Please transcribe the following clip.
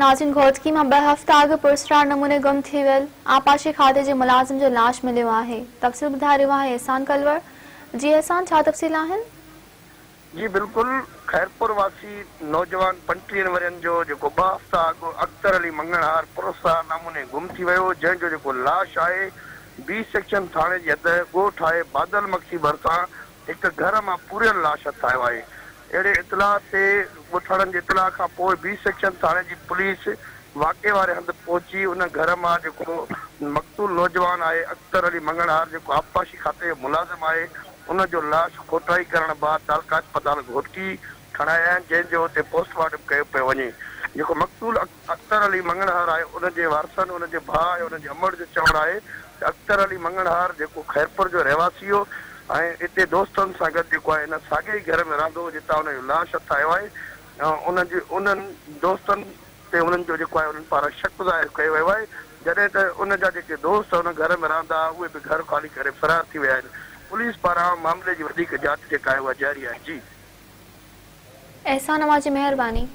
ناظرين گهوٽڪي مان ٻه هفتا اڳ پراسرار نموني گم ٿي ويل آبپاشي کاتي جي ملازم جو لاش مليو آهي، تفصيل ٻڌائي رهيو آهي احسان ڪلوڙ، جي احسان ڇا تفصيل آهن؟ جي بلڪل خيرپور واسي نوجوان پنٽيهن ورهين جو جيڪو ٻه هفتا اڳ اختر علي مڱڻهار پراسرار نموني گم ٿي ويو جنهن جو جيڪو لاش آهي بي سيڪشن ٿاڻي جي حد ڳوٺ آهي بادل مگسي ڀرسان هڪ گهر مان پوريل لاش هٿ آيو آهي. اهڙي اطلاع تي ڳوٺاڻن جي اطلاع کان پوء بي سيڪشن ٿاڻي جي پوليس واقعي واري هنڌ پهچي ان گهر مان جيڪو مقتول نوجوان آهي اختر علي مڱڻهار جيڪو آبپاشي کاتي جو ملازم آهي ان جو لاش کوٽائي ڪرڻ بعد تعلقه اسپتال گهوٽڪي کڻايا آهن جنهن جو اتي پوسٽ مارٽم ڪيو پيو وڃي جيڪو مقتول اختر علي مڱڻهار آهي ان جي وارثن ان جي ڀاء ۽ ان جي امڙ جو چوڻ آهي ته اختر علي مڱڻهار جيڪو خيرپور جو رهواسي هو ۽ اتي دوستن سان گڏ جيڪو آهي ان ساڳئي ئي گهر ۾ رهندو هو جتان ان جو لاش هٿ آيو آهي ان جي انهن دوستن تي انهن جو جيڪو آهي انهن پاران شڪ ظاهر ڪيو ويو آهي جڏهن ته ان جا جيڪي دوست ان گهر ۾ رهندا هئا اهي به گهر خالي ڪري فرار ٿي ويا آهن پوليس پاران معاملي جي وڌيڪ جاچ جيڪا آهي اها جاري آهي جي. احسان اوهان جي مهرباني.